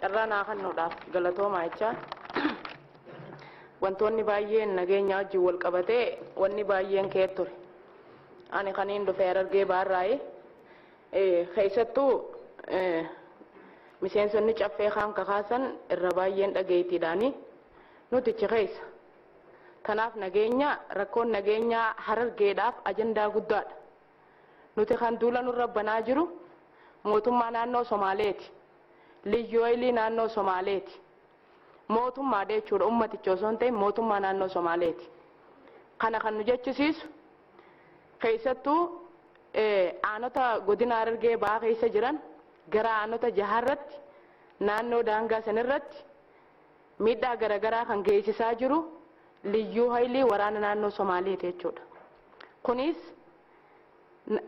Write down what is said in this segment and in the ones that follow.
Carraa naa kennuudhaaf galatoomaa jechaa. Wantoonni baay'een nageenya wajjin wal qabatee wanni baay'een ka'ee ture. Ani kaniin dhufe Harargee Baarraayi. Keessattuu miseensonni caffee kaan kakaasan irra baay'een dhageettiidhaani nutichi keessa. Kanaaf nageenya rakkoon nageenyaa Harargeedhaaf ajandaa guddaadha. Nuti kan duula nurra banaa jiru mootummaa naannoo Somaaleeti. Liyyuu naannoo Somaaleeti. Mootummaadha jechuudha ummaticha osoo hin ta'in mootummaa naannoo Somaaleeti. Kana kan nu jechisiisu keessattuu aanota godina Harargee Bahaa keessa jiran gara aanota jaharratti naannoo daangaa sanirratti miidhaa garaagaraa kan geessisaa jiru liyyuu haylii waraana naannoo Somaaleeti jechuudha. Kunis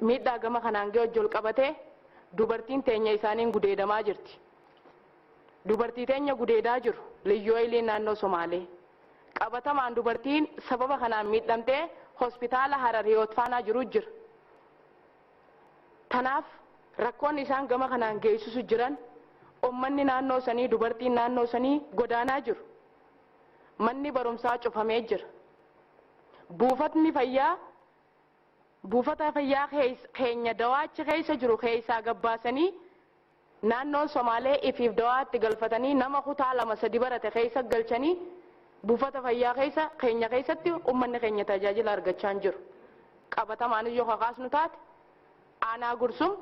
miidhaa gama kanaan ga'e wajjin qabatee dubartiin teenya isaaniin gudeedamaa jirti. Dubartii teenya gudeedaa jiru liyyuu haylii naannoo Somaalee. Qabatamaan dubartiin sababa kanaan miidhamtee hospitaala Harar Hiyoot faanaa jiru jira. Kanaaf rakkoon isaan gama kanaan geessisu jiran uummanni naannoo sanii dubartiin naannoo sanii godaanaa jiru. Manni barumsaa cufamee jira. Buufatni fayyaa buufata fayyaa keenya dawaachi keessa jiru keessaa gabbaasanii naannoon Somaalee ifiif dawaatti galfatanii nama kutaa lama sadi barate keessa galchanii buufata fayyaa keessa keenya keessatti uummanni keenya tajaajila argachaa hin jiru. Qabatamaan yoo kakaasnu taate aanaa Gursum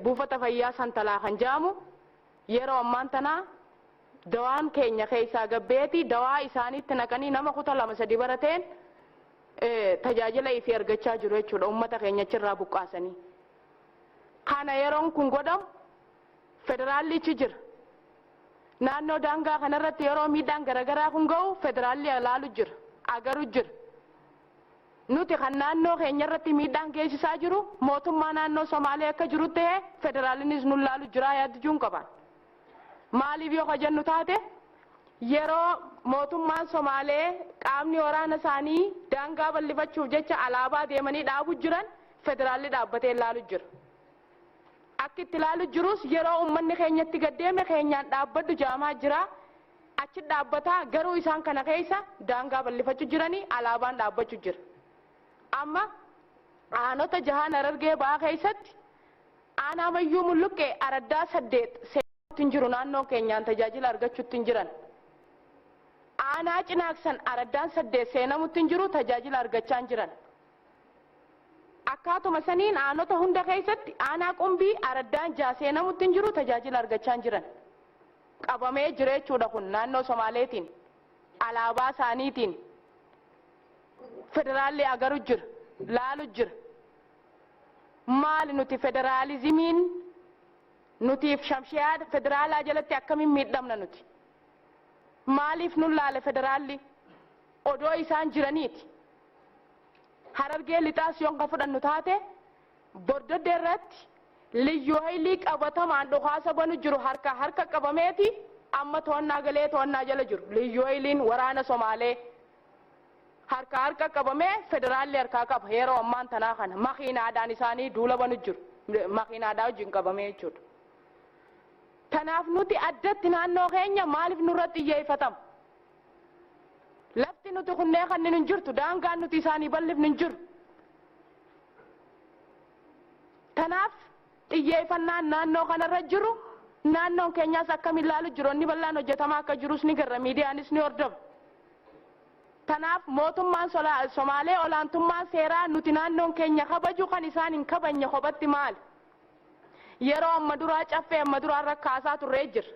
buufata fayyaa Santalaa kan jedhamu yeroo ammaan tanaa dawaan keenya keessaa gabbeeti dawaa isaaniitti naqanii nama kutaa lama sadi barateen tajaajila ifii argachaa jiru jechuudha uummata keenya achirraa buqqaasanii. Kana yeroon kun godhamu federaallichi jira. Naannoo daangaa kanarratti yeroo miidhaan garaagaraa kun ga'u federaalli ilaalu jira, agaru jira. Nuti kan naannoo keenya irratti miidhaan geessisaa jiru mootummaa naannoo Somaalee akka jiru ta'e federaalinis nu laalu jira yaadduun qaban. Maaliif yoo jennu taate yeroo mootummaan Somaalee qaamni waraana isaanii daangaa bal'ifachuuf jecha alaabaa deemanii dhaabu jiran federaalli dhaabbatee ilaalu jira. Akka itti ilaalu jirus yeroo uummanni keenyatti gaddeeme keenyaan dhaabbadhu jaamaa jira. Achi dhaabbataa garuu isaan kana keessa daangaa bal'ifachuu jiranii alaabaan dhaabbachuu jira. Amma aanota jahaan Harargee Bahaa keessatti aanaa Mayyuu Mulluqqee araddaa 8 seenuutti hin jiru naannoo keenyaan tajaajila argachuutti hin jiran. Aanaa Cinaaksan araddaan 8 seenamutti hin jiru tajaajila argachaa hin jiran. Akkaatuma saniin aanota hunda keessatti aanaa Qumbii araddaan 6 seenamutti hin jiru tajaajila argachaa hin jiran. Qabamee jira jechuudha kun naannoo Somaaleetiin alaabaa isaaniitiin federaalli agaru jira laalu jira. Maali nuti federaalizimiin nutiif shamshiyaa federaalaa jalatti akkamiin miidhamna nuti? Maaliif nun laale federaalli odoo isaan jiraniiti? Harargee lixaas yoon ka fudhannu taate Bordoddee irratti liyyuu haylii qabatamaan dhukaasa banu jiru harka harka qabameeti amma to'annaa galee to'annaa jala jiru. Liyyuu hayliin waraana Somaalee harka harka qabamee federaalli harkaa qaba yeroo ammaan tanaa kana makiinaadhaan isaanii duula banu jiru makiinaadhaa wajjin qabamee jechuudha. Kanaaf nuti addatti naannoo keenya maaliif nurratti xiyyeeffatama? Lafti nuti kunnee kanneen hin jirtu daangaan nuti isaanii bal'ifnu hin jiru. Kanaaf xiyyeeffannaan naannoo kanarra jiru naannoon keenyaas akkamiin ilaalu jiru inni bal'aan hojjetamaa akka jirus ni garra miidiyaanis ni hordofa. Kanaaf mootummaan Somaalee olaantummaan seeraa nuti naannoon keenya kabaju kan isaan hin kabajne kophatti maali? Yeroo amma duraa caffee amma duraa irra kaasaa turree jira.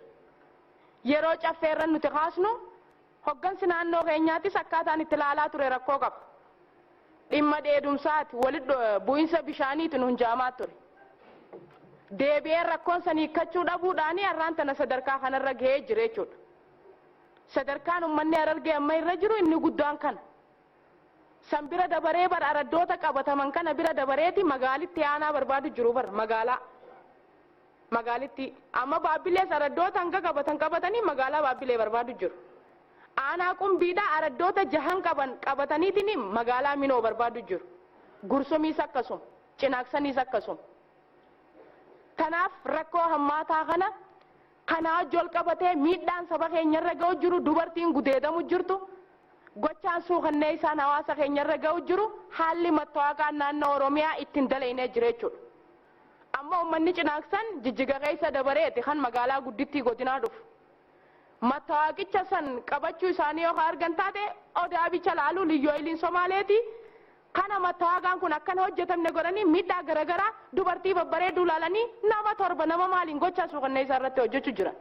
Yeroo caffee irra nuti kaasnu hoggansi naannoo keenyaatis akkaataan itti ilaalaa ture rakkoo qaba. Dhimma dheedumsaati walitti bu'iinsa bishaaniitu nu hunjaamaa ture. Deebi'ee rakkoon san hiikkachuu dhabuudhaani har'aan tana sadarkaa kanarra ga'ee jira jechuudha. Sadarkaan uummanni Harargee amma irra jiru inni guddaan kana. San bira dabaree bar araddoota qabataman kana bira dabareeti magaalitti aanaa barbaadu jiru bar magaalaa. Magaalitti amma Baabbilees araddoota hanga qabatan qabatanii magaalaa Baabbilee barbaadu jiru. Aanaa Qumbiidhaa araddoota jahan qaban qabataniitiin magaalaa Minoo barbaadu jiru. Gursumiis akkasuma, Cinaaksaniis akkasuma. Kanaaf rakkoo hammaataa kana Kanaa wajji wal qabatee miidhaan saba keenyarra ga'u jiru, dubartiin gudeedamu jirtu, gochaan suukannee isaan hawaasa keenyarra ga'u jiru, haalli mattawaaqaan naannoo Oromiyaa ittiin dalaynee jira jechuudha. Amma uummanni Cinaaksan Jijjiga keessa dabareeti kan magaalaa guddittii godinaa dhufu. Mattawaaqicha san qabachuu isaanii yoo argan taate, odaa bicha laaluu liyyooyiliin Somaaleeti. Kana mattawaaqaan kun akkana hojjetamne godhanii miidhaa garaagaraa dubartii babbareedduu laalanii nama torba nama maaliin gochaa suukannee isaa irratti hojjechuu jiran.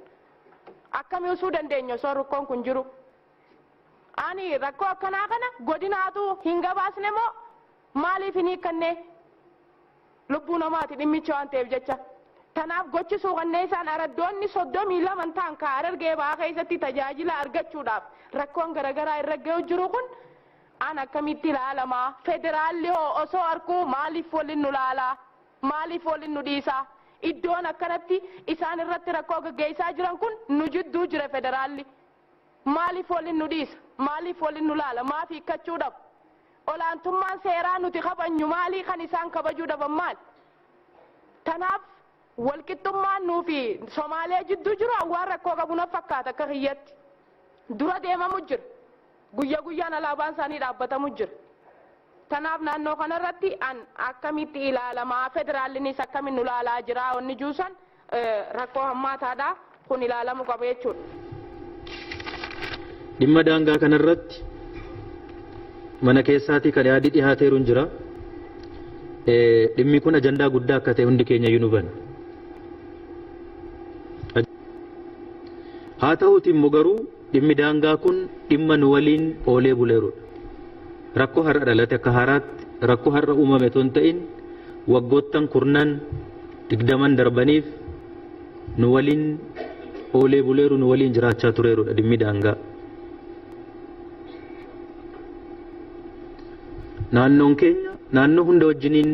Akkamii usuu dandeenya osoo rakkoon kun jiru? Ani rakkoo akkanaa kana godinaatu hin gabaasne moo maaliif hin hiikkanne? Lubbuu namaati dhimmicha waan ta'eef jecha. Tanaaf gochi suukannee isaan araddoonni 32 ta'an ka Harargee Bahaa keessatti tajaajila argachuudhaaf rakkoon garaagaraa irra ga'u jiru kun an akkamitti ilaalamaa? Federaalli hoo osoo arkuu maaliif waliin nu laalaa? Maaliif waliin nu dhiisaa? Iddoon akkanatti isaan irratti rakkoo gaggeessaa jiran kun nu jidduu jira federaalli. Maaliif waliin nu dhiisa? Maaliif waliin nu laala? Maaf hiikkachuu dhabu? Olaantummaan seeraa nuti kabajnu maalii kan isaan kabajuu dhaban maali? Tanaaf walqixxummaan nuu fi Somaalee jidduu jiru waan rakkoo qabu na fakkaata akka kiyyatti. Dura deemamu jira. Guyya guyyaan alaabaan isaanii dhaabbatamu jira. Tanaaf naannoo kanarratti an akkamitti ilaalamaa, federaallinis akkamiin nu ilaalaa jira, wanni juusan rakkoo hammaataadha, kun ilaalamuu qaba jechuudha. Dhimma daangaa kanarratti mana keessaatii kan yaadi dhihaateeru hin jira. Dhimmi kun ajandaa guddaa akka ta'e hundi keenya iyyuu nu hubanna. Haa ta'uuti immoo garuu dhimmi daangaa kun dhimma nu waliin oolee buleerudha. Rakkoo har'a dhalate akka haaraatti rakkoo har'a uumame otoo hin ta'in waggoottan kurnan 20 darbaniif nu waliin oolee buleeru, nu waliin jiraachaa tureerudha dhimmi daangaa. Naannoon keenya naannoo hunda wajjiniin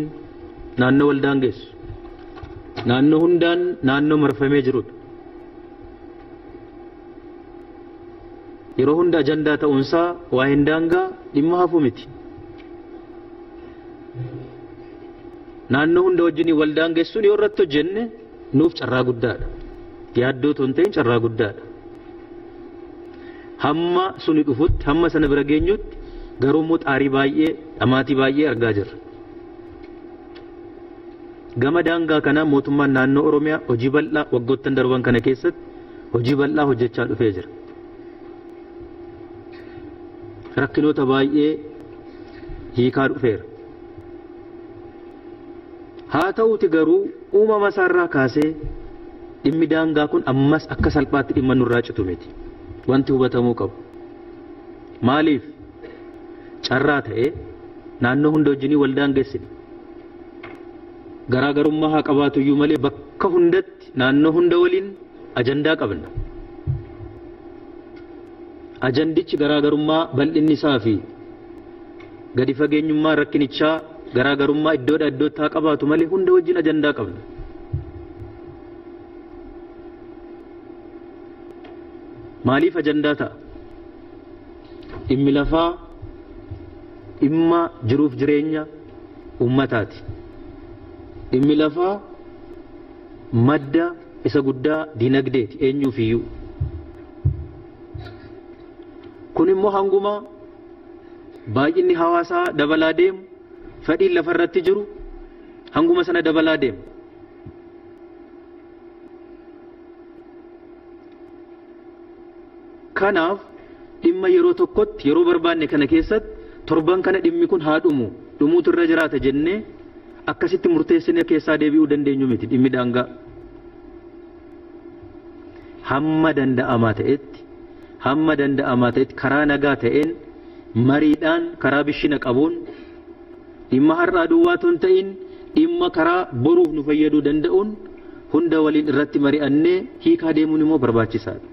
naannoo wal daangessu, naannoo hundaan naannoo marfamee jirudha. Yeroo hunda ajandaa ta'uunsaa waa'een daangaa dhimma hafu miti. Naannoo hunda wajjiniin wal daangessuun yoo irratti hojjenne nuuf carraa guddaadha. Yaaddoo otoo hin ta'in carraa guddaadha. Hamma suni dhufutti, hamma sana bira geenyutti garuu immoo xaarii baay'ee, dhamaatii baay'ee argaa jirra. Gama daangaa kanaa mootummaan naannoo Oromiyaa hojii bal'aa waggoottan darban kana keessatti hojii bal'aa hojjechaa dhufee jira. Rakkinoota baay'ee hiikaa dhufeera. Haa ta'uuti garuu uumama isaarraa kaasee dhimmi daangaa kun ammas akka salphaatti dhimma nurraa citu miti. Wanti hubatamuu qabu. Maaliif carraa ta'ee naannoo hunda wajjinii wal daangessine? Garaagarummaa haa qabaatu iyyuu malee bakka hundatti naannoo hunda waliin ajandaa qabna. Ajandichi garaagarummaa bal'inni isaa fi gadi fageenyummaa rakkinichaa garaagarummaa iddoodhaa iddootti haa qabaatu malee hunda wajjin ajandaa qabna. Maaliif ajandaa ta'a? Dhimmi lafaa dhimma jiruuf jireenya uummataati. Dhimmi lafaa madda isa guddaa dinagdeeti eenyuuf iyyuu. Kun immoo hanguma baay'inni hawaasaa dabalaa deemu, fedhiin lafarratti jiru hanguma sana dabalaa deema. Kanaaf dhimma yeroo tokkotti yeroo barbaanne kana keessatti torban kana dhimmi kun haa dhumu, dhumuutu irra jiraata jennee akkasitti murteessine keessaa deebi'uu dandeenyu miti dhimmi daangaa. Hamma danda'amaa ta'etti, hamma danda'amaa ta'etti karaa nagaa ta'een, mariidhaan, karaa bishina qabuun, dhimma har'aa duwwaa otoo hin ta'in dhimma karaa boruuf nu fayyaduu danda'uun hunda waliin irratti mari'annee hiikaa deemuun immoo barbaachisaadha.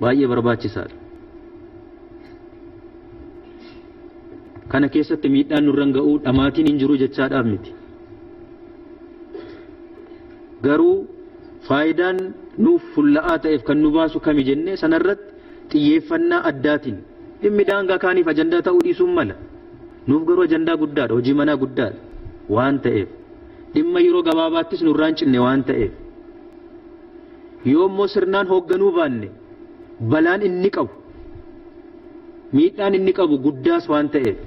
Baay'ee barbaachisaadha. Kana keessatti miidhaan nurra ga'uu, dhamaatiin hin jiru jechaadhaaf miti. Garuu faayidaan nuuf fulla'aa ta'eef kan nu baasu kami jennee sanarratti xiyyeeffannaa addaatiin, dhimmi daangaa kaaniif ajandaa ta'uu dhiisuun mala. Nuuf garuu ajandaa guddaadha, hojii manaa guddaadha waan ta'eef, dhimma yeroo gabaabaattis nurraa hin cinne waan ta'eef. Yoo immoo sirnaan hoogganuu baanne balaan inni qabu miidhaan inni qabu guddaas waan ta'eef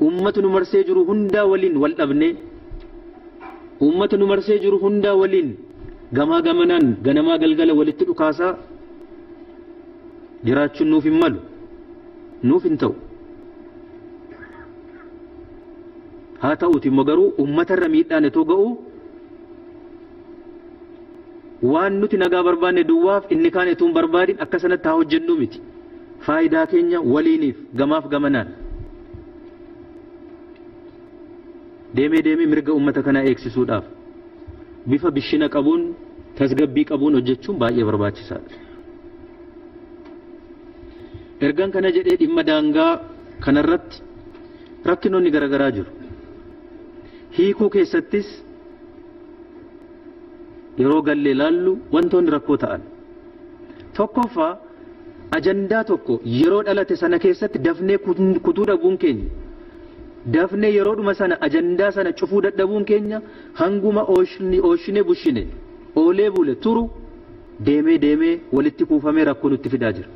uummata nu marsee jiru hundaa waliin wal dhabnee uummata nu marsee jiru hundaa waliin gamaa gamanaan ganamaa galgala walitti dhukaasaa jiraachuun nuuf hin malu, nuuf hin ta'u. Haa ta'uuti immoo garuu uummatarra miidhaan itoo ga'u waan nuti nagaa barbaanne duwwaaf inni kaan itoo hin barbaadin akka sanatti haa hojjennu miti. Faayidaa keenya waliiniif gamaaf gamanaan deemee deemee mirga uummata kanaa eegsisuudhaaf bifa bishina qabuun tasgabbii qabuun hojjechuun baay'ee barbaachisaadha. Ergaan kana jedhee dhimma daangaa kanarratti rakkinoonni garaagaraa jiru. Hiikuu keessattis yeroo gallee laallu wantoonni rakkoo ta'an. Tokkoffaa ajandaa tokko yeroo dhalate sana keessatti dafnee kutuu dhabuun keenya, dafnee yeroodhuma sana ajandaa sana cufuu dadhabuun keenya hanguma ooshinee bushine oolee bule turu deemee deemee walitti kuufamee rakkoo nutti fidaa jira.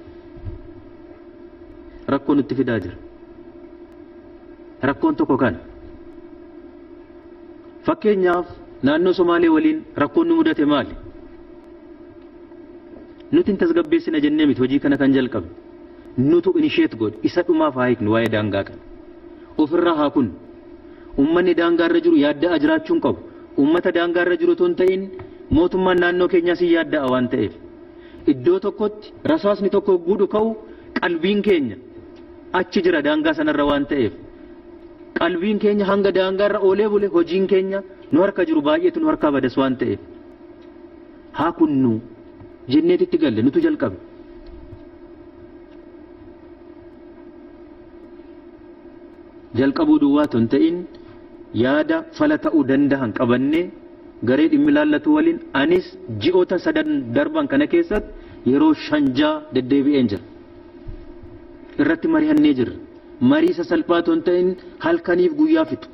Rakkoo nutti fidaa jira. Rakkoon tokko kana. Fakkeenyaaf naannoo Somaalee waliin rakkoon nu mudate maali? Nuti hin tasgabbeessina jennee miti hojii kana kan jalqabne. Nutu inisheet godhe isa dhumaaf haa hiiknu waa'ee daangaa kana. Ofirraa haa kunnu. Uummanni daangaarra jiru yaadda'a jiraachuu hin qabu. Uummata daangaarra jiru otoo hin ta'in mootummaan naannoo keenyaas hin yaadda'a waan ta'eef. Iddoo tokkotti rasaasni tokko hogguu dhuka'u qalbiin keenya achi jira daangaa sanarra waan ta'eef. Qalbiin keenya hanga daangaarra oolee bule hojiin keenya nu harka jiru baay'eetu nu harkaa badas waan ta'eef. Haa kunnu jenneetitti galle nutu jalqabe. Jalqabuu duwwaa otoo hin ta'in yaada fala ta'uu danda'an qabannee garee dhimmi ilaallatu waliin anis ji'oota sadan darban kana keessatti yeroo 5-6 deddeebi'een jira. Irratti mari'annee jirra. Marii sasalphaa otoo hin ta'in halkaniif guyyaa fixu.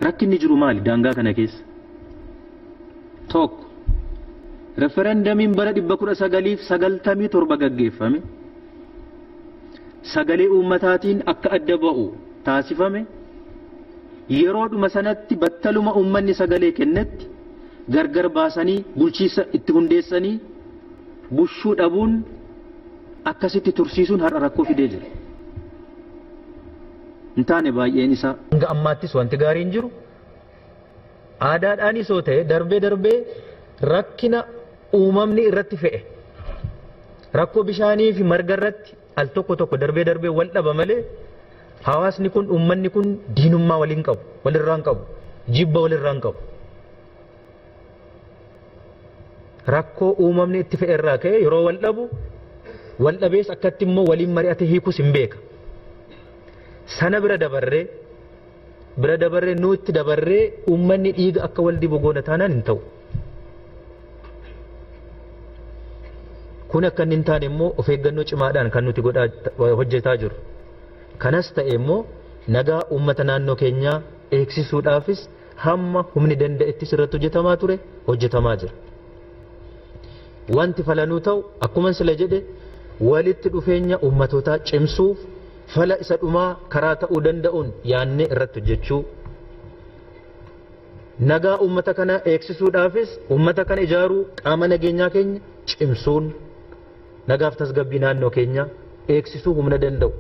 Rakkinni jiru maali daangaa kana keessa? Tokko, referendamiin bara 1997 gaggeeffame sagalee uummataatiin akka adda ba'u taasifame. Yeroodhuma sanatti battaluma uummanni sagalee kennetti gargar baasanii bulchiisa itti hundeessanii bushuu dhabuun akkasitti tursiisuun har'a rakkoo fidee jira. Hin taane baay'een isaa. Hanga ammaattis wanti gaariin jiru aadaadhaanis yoo ta'e darbee darbee rakkina uumamni irratti fe'e rakkoo bishaanii fi marga irratti al tokko tokko darbee darbee wal dhaba malee hawaasni kun uummanni kun diinummaa waliin qabu, walirraa hin qabu, jibba walirraa hin qabu. Rakkoo uumamni itti fe'e irraa ka'e yeroo wal dhabu wal dhabees akkatti immoo waliin mari'ate hiikus hin beeka. Sana bira dabarree nutti dabarree uummanni dhiiga akka wal dibu goona taanaan hin ta'u. Kun akka inni hin taane immoo of eeggannoo cimaadhaan kan nuti hojjetaa jirru. Kanas ta'e immoo nagaa uummata naannoo keenyaa eegsisuudhaafis hamma humni danda'ettis irratti hojjetamaa ture hojjetamaa jira. Wanti falanuu ta'u akkuma sila jedhe walitti dhufeenya uummatootaa cimsuuf fala isa dhumaa karaa ta'uu danda'uun yaannee irratti hojjechuu. Nagaa uummata kana eegsisuudhaafis uummata kana ijaaruu qaama nageenyaa keenya cimsuun nagaaf tasgabbii naannoo keenyaa eegsisuu humna danda'u.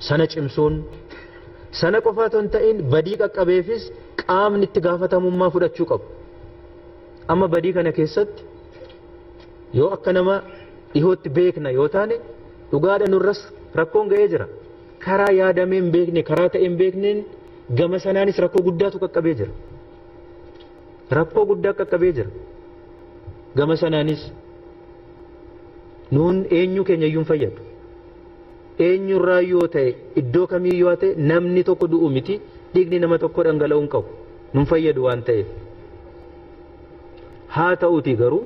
Sana cimsuun sana qofa otoo hin ta'in badii qaqqabeefis qaamni itti gaafatamummaa fudhachuu qabu. Amma badii kana keessatti yoo akka nama dhihootti beekna yoo taane dhugaadha nurras rakkoon ga'ee jira. Karaa yaadamee hin beekne karaa ta'ee hin beekneen gama sanaanis rakkoo guddaatu qaqqabee jira. Rakkoo guddaa qaqqabee jira. Gama sanaanis nuun eenyu keenya iyyuu hin fayyadu. Eenyurraa yoo ta'e iddoo kamiyyuu yoo ta'e namni tokko du'u miti dhiigni nama tokko dhangala'uu hin qabu. Nun fayyadu waan ta'eef. Haa ta'uutii garuu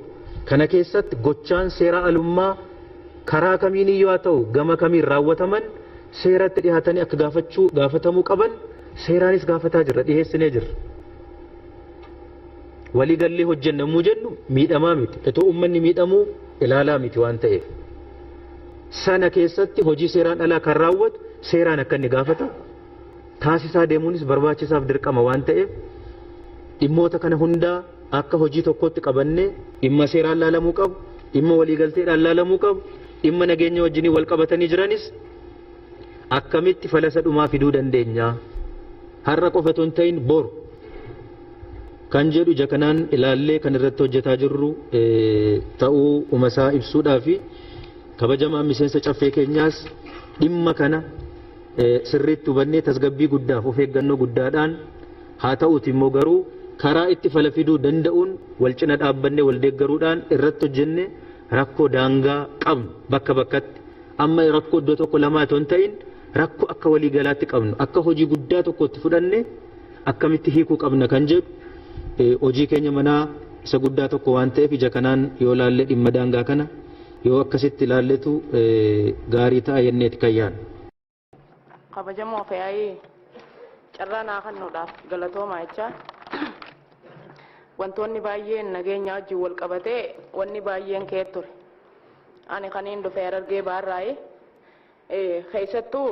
kana keessatti gochaan seera alummaa karaa kamiin iyyuu haa ta'u gama kamiin raawwataman seeratti dhiyaatanii akka gaafatamuu qaban seeraanis gaafataa jirra, dhiheessinee jirra. Waliigallee hojjenna yommuu jennu miidhamaa miti. Itoo uummanni miidhamuu ilaalaa miti waan ta'eef. Sana keessatti hojii seeraan alaa kan raawwatu seeraan akka inni gaafatamu taasisaa deemuunis barbaachisaaf dirqama waan ta'eef dhimmoota kana hundaa akka hojii tokkotti qabannee dhimma seeraan laalamuu qabu, dhimma waliigalteedhaan laalamuu qabu, dhimma nageenya wajjinii wal qabatanii jiranis akkamitti falasa dhumaa fiduu dandeenya, har'a qofa otoo hin ta'in boru kan jedhu ija kanaan ilaallee kan irratti hojjetaa jirru ta'uu umasaa ibsuudhaa fi kabajamaan miseensa caffee keenyaas dhimma kana sirriitti hubannee tasgabbii guddaaf of eeggannoo guddaadhaan haa ta'uuti immoo garuu karaa itti fala fiduu danda'uun wal cina dhaabbannee wal deeggaruudhaan irratti hojjenne rakkoo daangaa qabnu bakka bakkatti amma rakkoo iddoo tokko lamaa otoo hin ta'in rakkoo akka waliigalaatti qabnu akka hojii guddaa tokkotti fudhanne akkamitti hiikuu qabna kan jedhu hojii keenya manaa isa guddaa tokko waan ta'eef ija kanaan yoo laallee dhimma daangaa kana yoo akkasitti ilaalletu gaarii ta'a jenneeti kan yaadnu. Kabajamoo fe'aayii carraa naa kennuudhaaf galatoomaa jecha wantoonni baay'een nageenya wajjin wal qabatee wanni baay'een ka'ee ture. Ani kaniin dhufe Harargee Baarraayi. Keessattuu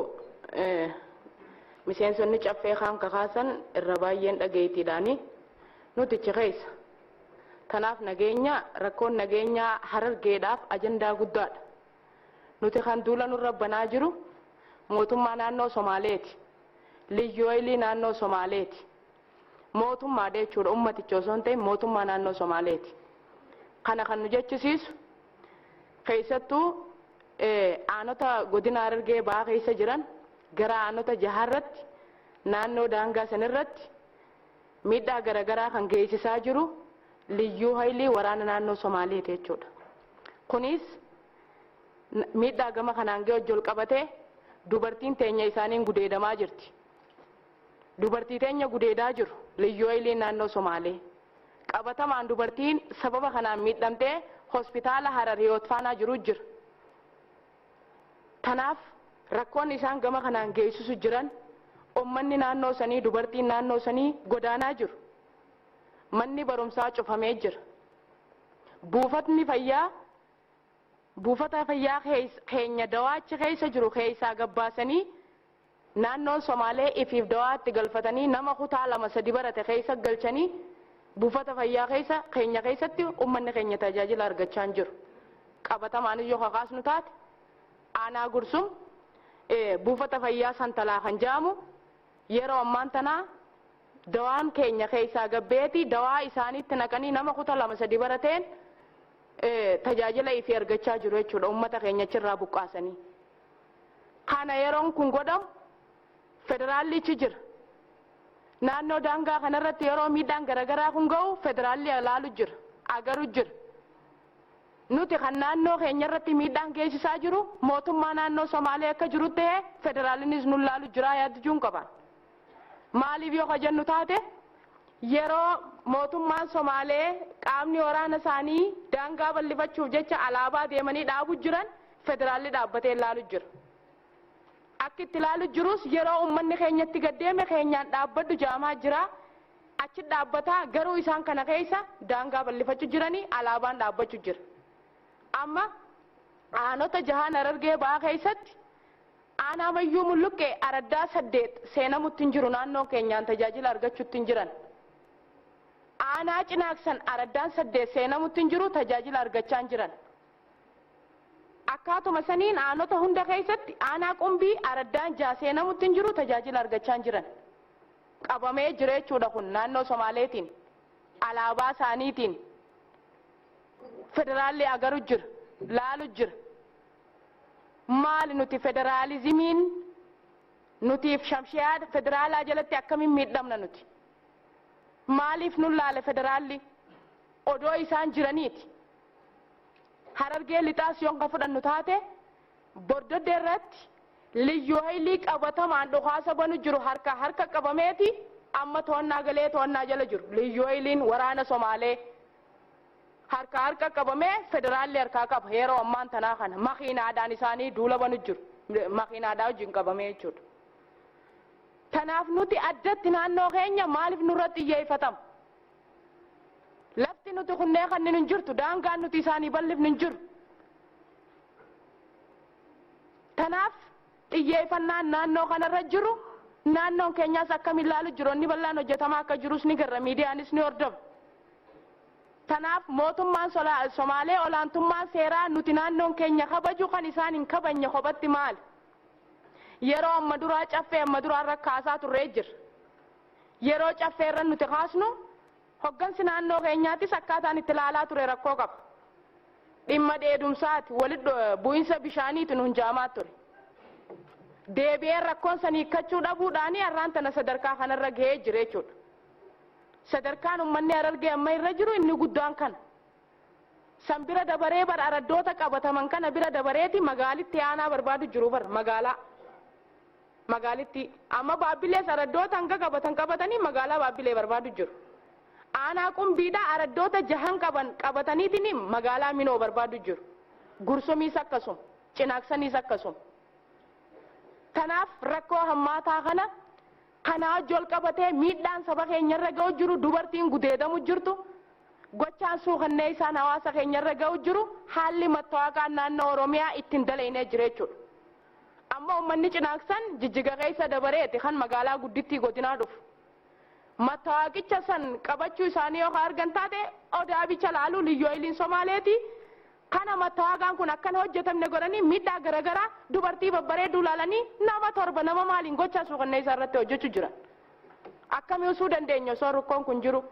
miseensonni caffee kaan kakaasan irra baay'een dhageettiidhaani nutichi keessa. Kanaaf nageenya rakkoon nageenyaa Harargeedhaaf ajandaa guddaadha. Nuti kan duula nurra banaa jiru mootummaa naannoo Somaaleeti. Liyyuu Haayilii naannoo Somaaleeti. Mootummaadha jechuudha ummaticha osoo hin ta'in mootummaa naannoo Somaaleeti. Kana kan nu jechisiisu keessattuu aanota godina Harargee Bahaa keessa jiran gara aanota jaharratti naannoo daangaa sanirratti miidhaa garaagaraa kan geessisaa jiru Liyyuu Haayilii waraana naannoo Somaaleeti jechuudha. Kunis miidhaa gama kanaan ga'e wajjin qabatee dubartiin teenya isaaniin gudeedamaa jirti. Dubartii teenya gudeedaa jiru Liyyuu Haayilii naannoo Somaalee. Qabatamaan dubartiin sababa kanaan miidhamtee hospitaala Harar Hiyoot faanaa jiru jira. Kanaaf rakkoon isaan gama kanaan geessisu jiran uummanni naannoo sanii dubartiin naannoo sanii godaanaa jiru. Manni barumsaa cufamee jira. Buufatni fayyaa buufata fayyaa keenya dawaachi keessa jiru keessaa gabbaasanii naannoon Somaalee ifiif dawaatti galfatanii nama kutaa 2-3 barate keessa galchanii buufata fayyaa keessa keenya keessatti uummanni keenya tajaajila argachaa hin jiru. Qabatamaan yoo kakaasnu taate aanaa Gursum buufata fayyaa Santalaa kan jedhamu yeroo ammaan tanaa dawaan keenya keessaa gabbeeti dawaa isaaniitti naqanii nama kutaa 2-3 barateen tajaajila ifii argachaa jiru jechuudha uummata keenya achirraa buqqaasanii. Kana yeroon kun godhamu federaallichi jira. Naannoo daangaa kanarratti yeroo miidhaan garaagaraa kun ga'u federaalli ilaalu jira, agaru jira. Nuti kan naannoo keenya irratti miidhaan geessisaa jiru mootummaa naannoo Somaalee akka jiru ta'ee federaalinis nu ilaalu jira yaadduun qaban. Maaliif yoo jennu taate yeroo mootummaan Somaalee qaamni waraana isaanii daangaa bal'ifachuuf jecha alaabaa deemanii dhaabu jiran federaalli dhaabbatee ilaalu jira. Akka itti ilaalu jirus yeroo uummanni keenyatti gaddeeme keenyaan dhaabbadhu jaamaa jira. Achi dhaabbataa garuu isaan kana keessa daangaa bal'ifachuu jiranii alaabaan dhaabbachuu jira. Amma aanota jahaan Harargee Bahaa keessatti aanaa Mayyuu Mulluqqee araddaa 8 seenamutti hin jiru naannoo keenyaan tajaajila argachuutti hin jiran. Aanaa Cinaaksan araddaan 8 seenamutti hin jiru tajaajila argachaa hin jiran. Akkaatuma saniin aanota hunda keessatti aanaa Qumbii araddaan 6 seenamutti hin jiru tajaajila argachaa hin jiran. Qabamee jira jechuudha kun naannoo Somaaleetiin alaabaa isaaniitiin federaalli agaru jira laalu jira. Maali nuti federaalizimiin nutiif shamshiyaa federaalaa jalatti akkamiin miidhamna nuti? Maaliif nun laale federaalli odoo isaan jiraniiti? Harargee lixaas yoon ka fudhannu taate Bordoddee irratti Liyyuu Haayilii qabatamaan dhukaasa banu jiru harka harka qabameeti amma to'annaa galee to'annaa jala jiru. Liyyuu Haayiliin waraana Somaalee harka harka qabamee federaalli harkaa qaba yeroo ammaan tanaa kana makiinaadhaan isaanii duula banu jiru makiinaadhaa wajjin qabamee jechuudha. Tanaaf nuti addatti naannoo keenya maaliif nurratti xiyyeeffatama? Lafti nuti kunnee kanneen hin jirtu, daangaan nuti isaanii bal'ifnu hin jiru. Tanaaf xiyyeeffannaan naannoo kanarra jiru, naannoon keenyaas akkamiin ilaalu jiru, inni bal'aan hojjetamaa akka jirus ni garra, miidiyaanis ni hordofa. Tanaaf mootummaan Somaalee olaantummaan seeraa nuti naannoon keenya kabaju kan isaan hin kabajne kophatti maali? Yeroo amma duraa caffee amma duraa irra kaasaa turree jira. Yeroo caffee irra nuti kaasnu hoggansi naannoo keenyaattis akkaataan itti ilaalaa ture rakkoo qaba. Dhimma dheedumsaati, walitti bu'iinsa bishaaniitu nu hunjaamaa ture. Deebi'ee rakkoon san hiikkachuu dhabuudhaani har'aan tana sadarkaa kanarra gahee jira jechuudha. Sadarkaan uummanni Harargee amma irra jiru inni guddaan kana. San bira dabaree bara araddoota qabataman kana bira dabareeti magaalitti aanaa barbaadu jiru bara magaalaa. Magaalitti amma Baabbilees araddoota hanga qabatan qabatanii magaalaa Baabbilee barbaadu jiru. Aanaa Qumbiidhaa araddoota jahan qaban qabataniitiin magaalaa Minoo barbaadu jiru. Gursumiis akkasuma, Cinaaksaniis akkasuma. Kanaaf rakkoo hammaataa kana kanaa wajji wal qabatee miidhaan saba keenyarra ga'u jiru, dubartiin gudeedamu jirtu, gochaan suukannee isaan hawaasa keenyarra ga'u jiru, haalli mattawaaqaan naannoo Oromiyaa ittiin dalaynee jira jechuudha. Amma uummanni Cinaaksan Jijjiga keessa dabareeti kan magaalaa guddittii godinaa dhufu. Mattawaaqicha san qabachuu isaanii yoo argan taate odaa bicha laaluu liyyuu ayiliin Somaaleeti. Kana mattawaaqaan kun akkan hojjetamne godhanii miidhaa garaagaraa dubartii babbareedduu laalanii nama torba nama maaliin gochaa suukannee isaa irratti hojjechuu jiran. Akkamii usuu dandeenya osoo rakkoon kun jiru?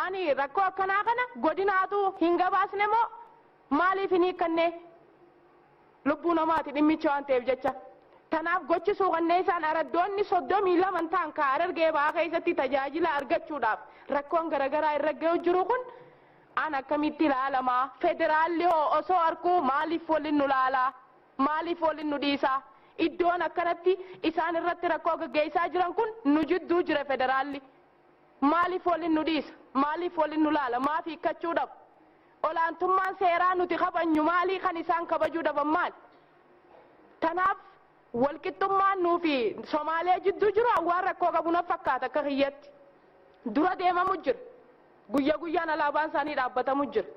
Ani rakkoo akkanaa kana godinaatu hin gabaasne moo maaliif hin hiikkanne? Lubbuu namaati dhimmicha waan ta'eef jecha. Tanaaf gochi suukannee isaan araddoonni 32 ta'an ka Harargee ba'aa keessatti tajaajila argachuudhaaf rakkoon garaagaraa irra ga'u jiru kun an akkamitti ilaalamaa? Federaalli hoo osoo arguu maaliif waliin nu laalaa? Maaliif waliin nu dhiisaa? Iddoon akkanatti isaan irratti rakkoo gaggeessaa jiran kun nu jidduu jira federaalli. Maaliif waliin nu dhiisa? Maaliif waliin nu laala? Maaf hiikkachuu dhabu? Olaantummaan seeraa nuti kabajnu maalii kan isaan kabajuu dhaban maali? Tanaaf walqixxummaan nuu fi Somaalee jidduu jiru waan rakkoo qabu na fakkaata akka kiyyatti. Dura deemamu jira. Guyya guyyaan alaabaan isaanii dhaabbatamu jira.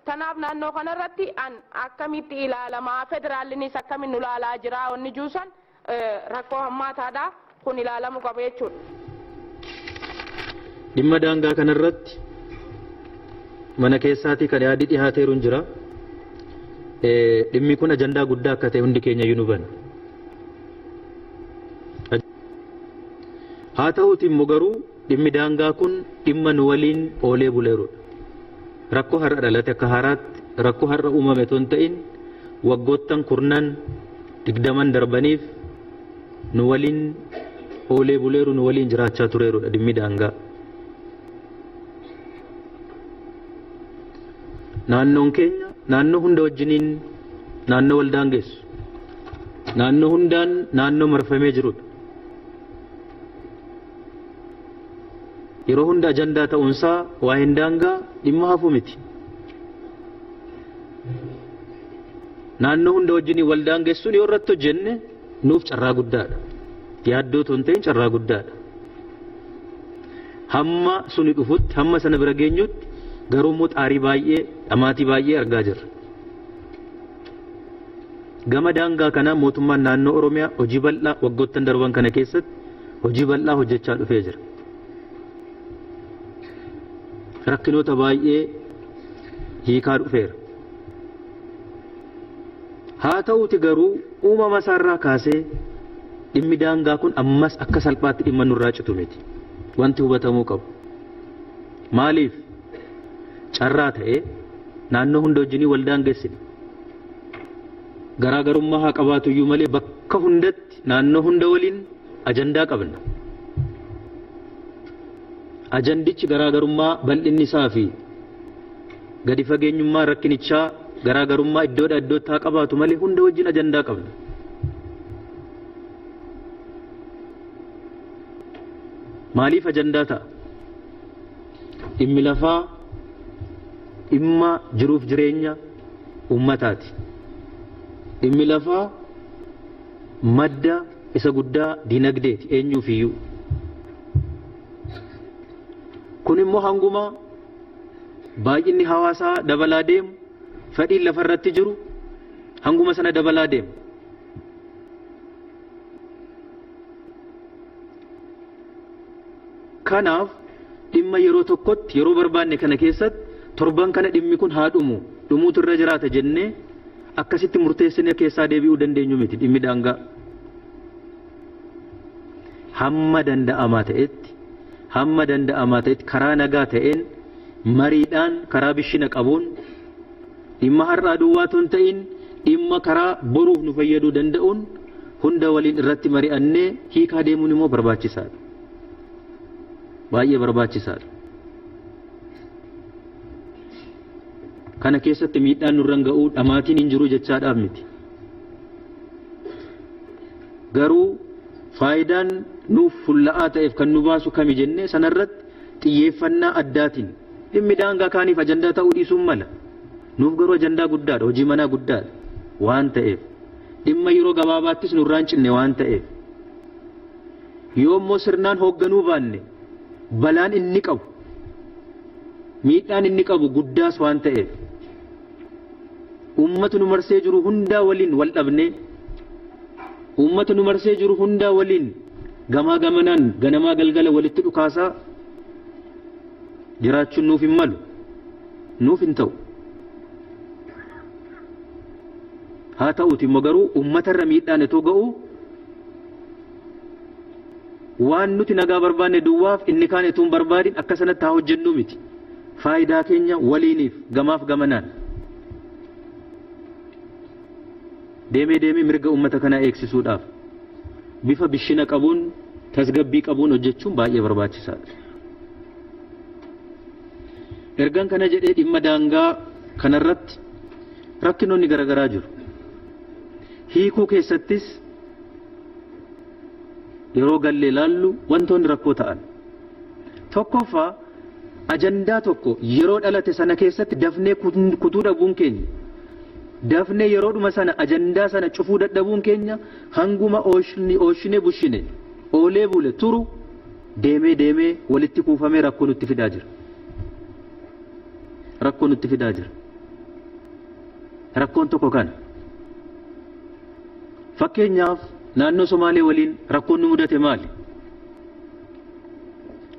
Tanaaf naannoo kanarratti an akkamitti ilaalamaa? Federaallinis akkamiin nu ilaalaa jira? Wanni juusan rakkoo hammaataadha. Kun ilaalamu qaba jechuudha. Dhimma daangaa kanarratti mana keessaatii kan yaadii dhihaateeru hin jira. Dhimmi kun ajandaa guddaa akka ta'e hundi keenya iyyuu nu hubanna. Haa ta'uuti immoo garuu dhimmi daangaa kun dhimma nu waliin oolee buleerudha. Rakkoo har'a dhalate akka haaraatti rakkoo har'a uumame otoo hin ta'in waggoottan kurnan 20 darbaniif nu waliin oolee buleeru, nu waliin jiraachaa tureerudha dhimmi daangaa. Naannoon keenya naannoo hunda wajjiniin naannoo wal daangessu, naannoo hundaan naannoo marfamee jirudha. Yeroo hunda ajandaa ta'uunsaa waa'een daangaa dhimma hafu miti. Naannoo hunda wajjiniin wal daangessuun yoo irratti hojjenne nuuf carraa guddaadha. Yaaddoo otoo hin ta'in carraa guddaadha. Hamma suni dhufutti, hamma sana bira geenyutti garuu immoo xaarii baay'ee, dhamaatii baay'ee argaa jirra. Gama daangaa kanaa mootummaan naannoo Oromiyaa hojii bal'aa waggoottan darban kana keessatti hojii bal'aa hojjechaa dhufee jira. Rakkinoota baay'ee hiikaa dhufeera. Haa ta'uuti garuu uumama isaarraa kaasee dhimmi daangaa kun ammas akka salphaatti dhimma nurraa citu miti. Wanti hubatamuu qabu. Maaliif carraa ta'ee naannoo hunda wajjinii wal daangessine? Garaagarummaa haa qabaatu iyyuu malee bakka hundatti naannoo hunda waliin ajandaa qabna. Ajandichi garaagarummaa bal'inni isaa fi gadi fageenyummaa rakkinichaa garaagarummaa iddoodhaa iddootti haa qabaatu malee hunda wajjin ajandaa qabna. Maaliif ajandaa ta'a? Dhimmi lafaa dhimma jiruuf jireenya uummataati. Dhimmi lafaa madda isa guddaa dinagdeeti eenyuufiyyuu. Kun immoo hanguma baay'inni hawaasaa dabalaa deemu fedhiin lafarratti jiru hanguma sana dabalaa deema. Kanaaf dhimma yeroo tokkotti yeroo barbaanne kana keessatti torban kana dhimmi kun haa dhumu dhumuutu irra jiraata jennee akkasitti murteessinee keessaa deebi'uu dandeenyu miti dhimmi daangaa. Hamma danda'amaa ta'etti hamma danda'amaa ta'etti karaa nagaa ta'een mariidhaan karaa bishina qabuun dhimma har'aa duwwaa otoo hin ta'in dhimma karaa boruuf nu fayyaduu danda'uun hunda waliin irratti mari'annee hiikaa deemuun immoo barbaachisaadha. Baay'ee barbaachisaadha. Kana keessatti miidhaan nurran ga'uu dhamaatiin hin jiru jechaadhaaf miti. Garuu faayidaan nuuf fulla'aa ta'eef kan nu baasu kami jennee sanarratti xiyyeeffannaa addaatiin dhimmi daangaa kaaniif ajandaa ta'uu dhiisuun mala. Nuuf garuu ajandaa guddaadha, hojii manaa guddaadha waan ta'eef. Dhimma yeroo gabaabaattis nurraan cinne waan ta'eef. Yoo immoo sirnaan hoogganuu baanne balaan inni qabu miidhaan inni qabu guddaas waan ta'eef uummata nu marsee jiru hundaa waliin wal dhabnee uummata nu marsee jiru hundaa waliin gamaa gamanaan ganamaa galgala walitti dhukaasaa jiraachuun nuuf hin malu, nuuf hin ta'u. Haa ta'uuti immoo garuu uummatarra miidhaan itoo ga'u waan nuti nagaa barbaanne duwwaaf inni kaan itoo hin barbaadin akka sanatti haa hojjennu miti. Faayidaa keenya waliiniif gamaaf gamanaan deemee deemee mirga uummata kanaa eegsisuudhaaf bifa bishina qabuun tasgabbii qabuun hojjechuun baay'ee barbaachisaadha. Ergan kana jedhee dhimma daangaa kanarratti rakkinoonni garaagaraa jiru. Hiikuu keessattis yeroo gallee laallu wantoonni rakkoo ta'an. Tokkoffaa ajandaa tokko yeroo dhalate sana keessatti dafnee kutuu dhabuun keenya dafnee yeroodhuma sana ajandaa sana cufuu dadhabuun keenya hanguma ooshine bushine oolee bule turu deemee deemee walitti kuufamee rakkoo nutti fidaa jira. Rakkoo nutti fidaa jira. Rakkoon tokko kana. Fakkeenyaaf naannoo Somaalee waliin rakkoon nu mudate maali?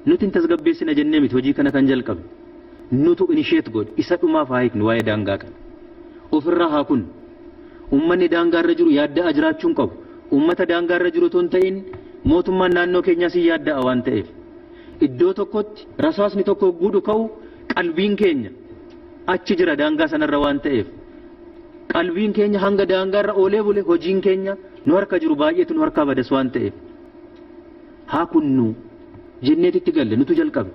Nuti hin tasgabbeessina jennee miti hojii kana kan jalqabne. Nutu inisheet godhe isa dhumaaf haa hiiknu waa'ee daangaa kana. Ofirraa haa kunnu. Uummanni daangaarra jiru yaadda'a jiraachuu hin qabu. Uummata daangaarra jiru otoo hin ta'in mootummaan naannoo keenyaas hin yaadda'a waan ta'eef. Iddoo tokkotti rasaasni tokko hogguu dhuka'u qalbiin keenya achi jira daangaa sanarra waan ta'eef. Qalbiin keenya hanga daangaarra oolee bule hojiin keenya nu harka jiru baay'eetu nu harkaa badas waan ta'eef. Haa kunnu jenneetitti galle nutu jalqabe.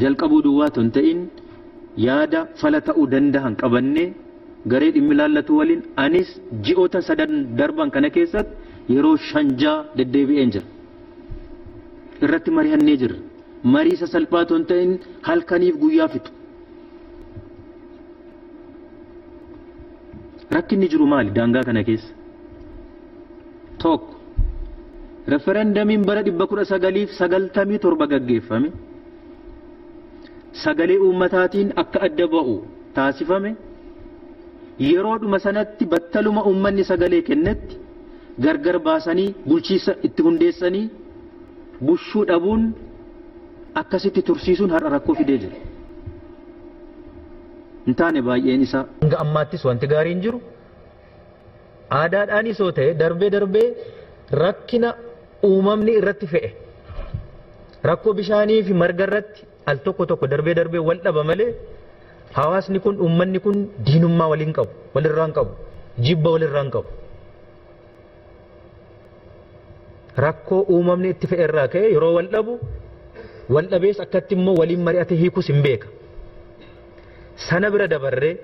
Jalqabuu duwwaa otoo hin ta'in yaada fala ta'uu danda'an qabannee garee dhimmi laallatu waliin anis ji'oota sadan darban kana keessatti yeroo 5 deddeebi'een jira. Irratti mari'annee jirra. Marii sasalphaa otoo hin ta'in halkaniif guyyaa fixu. Rakkinni jiru maali daangaa kana keessa? Tokko referendamiin bara 1997 gaggeeffame sagalee uummataatiin akka adda ba'u taasifame yeroodhuma sanatti battaluma uummanni sagalee kennetti gargar baasanii bulchiisa itti hundeessanii bushuu dhabuun akkasitti tursiisuun har'a rakkoo fidee jira. Hin taane baay'een isaa. Hanga ammaattis wanti gaariin jiru aadaadhaanis yoo ta'e darbee darbee rakkina uumamni irratti fe'e rakkoo bishaanii fi marga irratti al tokko tokko darbee darbee wal dhaba malee hawaasni kun uummanni kun diinummaa waliin qabu, walirraa hin qabu, jibba walirraa hin qabu. Rakkoo uumamni itti fe'e irraa ka'e yeroo wal dhabu wal dhabees akkatti immoo waliin mari'ate hiikus hin beeka. Sana bira dabarree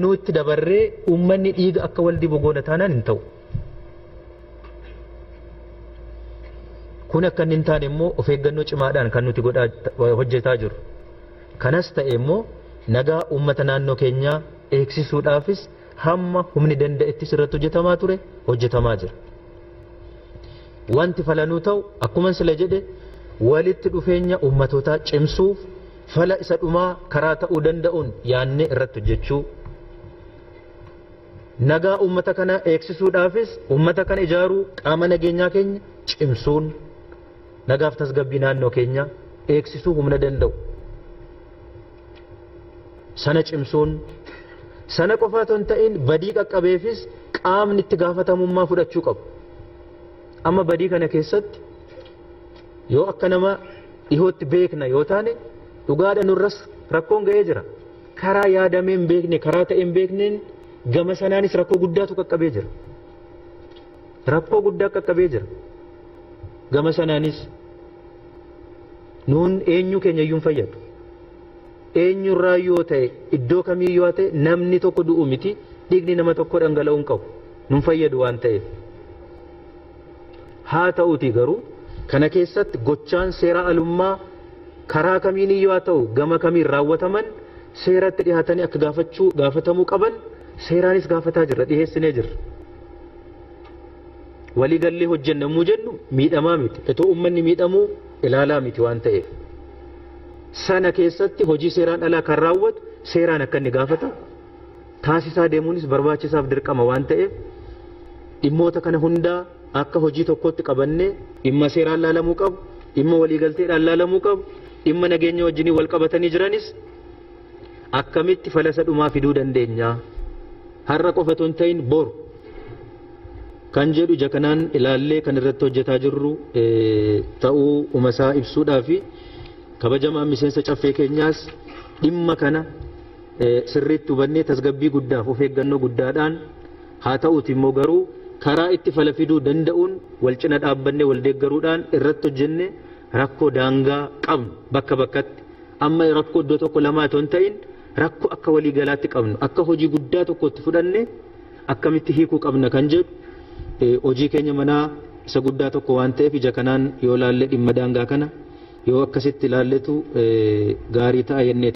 nu itti dabarree uummanni dhiiga akka wal dibu goona taanaan hin ta'u. Kun akka inni hin taane immoo of eeggannoo cimaadhaan kan nuti hojjetaa jirru. Kanas ta'e immoo Nagaa uummata naannoo keenyaa eegsisuudhaafis hamma humni danda'ettis irratti hojjetamaa ture, hojjetamaa jira. Wanti falanuu ta'u akkuma sila jedhe walitti dhufeenya uummatootaa cimsuuf fala isa dhumaa karaa ta'uu danda'uun yaannee irratti hojjechuu. Nagaa uummata kana eegsisuudhaafis uummata kana ijaaruu qaama nageenyaa keenya cimsuun nagaaf tasgabbii naannoo keenyaa eegsisuu humna danda'u. Sana cimsuun sana qofaa otoo hin ta'in badii qaqqabeefis qaamni itti gaafatamummaa fudhachuu qabu. Amma badii kana keessatti yoo akka nama dhihootti beekna yoo taane dhugaadha nurras rakkoon ga'ee jira. Karaa yaadamee hin beekne, karaa ta'e hin beekneen gama sanaanis rakkoo guddaatu qaqqabee jira. Rakkoo guddaa qaqqabee jira. Gama sanaanis nuun eenyu keenya iyyuu hin fayyadu. Eenyurraa yoo ta'e, iddoo kamiyyuu yoo ta'e, namni tokko du'u miti, dhiigni nama tokko dhangala'uu hin qabu. Nun fayyadu waan ta'eef. Haa ta'uutii garuu kana keessatti gochaan seera alummaa karaa kamiin iyyuu haa ta'u gama kamiin raawwataman seeratti dhiyaatanii akka gaafatamuu qaban seeraanis gaafataa jirra, dhiyeessinee jirra. Waliigallee hojjenna yommuu jennu miidhamaa miti. Itoo uummanni miidhamuu ilaalaa miti waan ta'eef. Sana keessatti hojii seeraan alaa kan raawwatu seeraan akka inni gaafatamu taasisaa deemuunis barbaachisaaf dirqama waan ta'eef dhimmoota kana hundaa akka hojii tokkotti qabannee dhimma seeraan laalamuu qabu, dhimma waliigalteedhaan laalamuu qabu, dhimma nageenya wajjinii wal qabatanii jiranis akkamitti falasa dhumaa fiduu dandeenya? Har'a qofa otoo hin ta'in boru kan jedhu ija kanaan ilaallee kan irratti hojjetaa jirru ta'uu umasaa ibsuudhaa fi kabajamaan miseensa caffee keenyaas dhimma kana sirriitti hubannee tasgabbii guddaaf of eeggannoo guddaadhaan haa ta'uuti immoo garuu karaa itti fala fiduu danda'uun wal cina dhaabbannee wal deeggaruudhaan irratti hojjenne rakkoo daangaa qabnu bakka bakkatti amma rakkoo iddoo tokko lamaa otoo hin ta'in rakkoo akka walii galaatti qabnu akka hojii guddaa tokkotti fudhanne akkamitti hiikuu qabna kan jedhu hojii keenya manaa isa guddaa tokko waan ta'eef ija kanaan yoo laalle dhimma daangaa kana yoo akkasitti ilaalletu gaarii ta'a jennee.